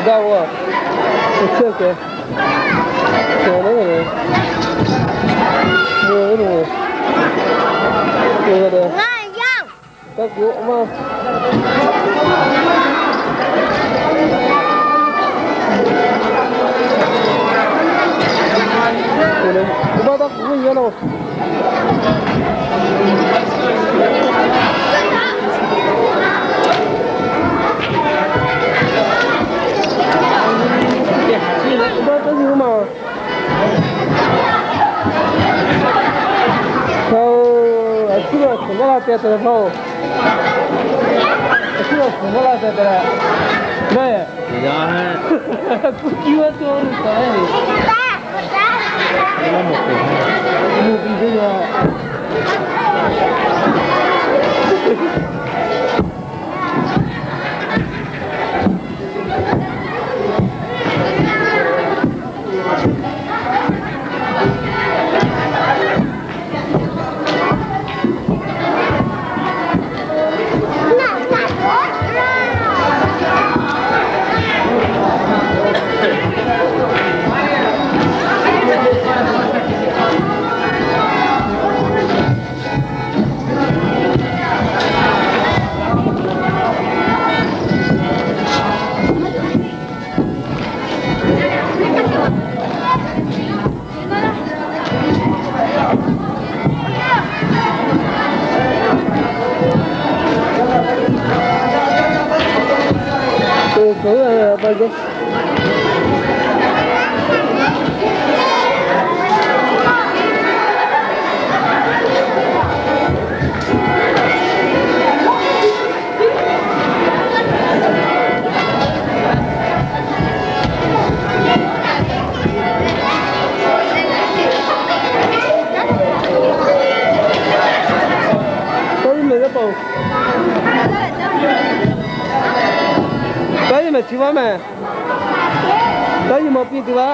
Daꞈ-oˬ, chehˇ kehˬ. Kehˬ le, mvuh ve lo. Kehˬ ve le. Taˇ kuˬ maˇ. Kehˬ le, kehˬ ve taˇ kuˬ maˇ yaˇ lo. Kehˬ ve taˇ kuˬ maˇ. Hk'aw, a shu la suhˍ maˇ la teh te hk'aw. A shu la suhˍ maˇ la teh te leh. Maˇ heˆ. Yaˇ heˆ. Kuˇ kiˇ maˇ tuˇ a lu taˍ heˆ. Maˇ mawˬ peuˬ. Mvuh piˇ teˇ yaˇ. Taˇ yuˇ mehˍ g'a paˍ-oˬ. Taˇ yuˇ mehˍ chi vaˇ mehˍ. Taˇ yuˇ mawˬ piˇ tuˬ vaˇ.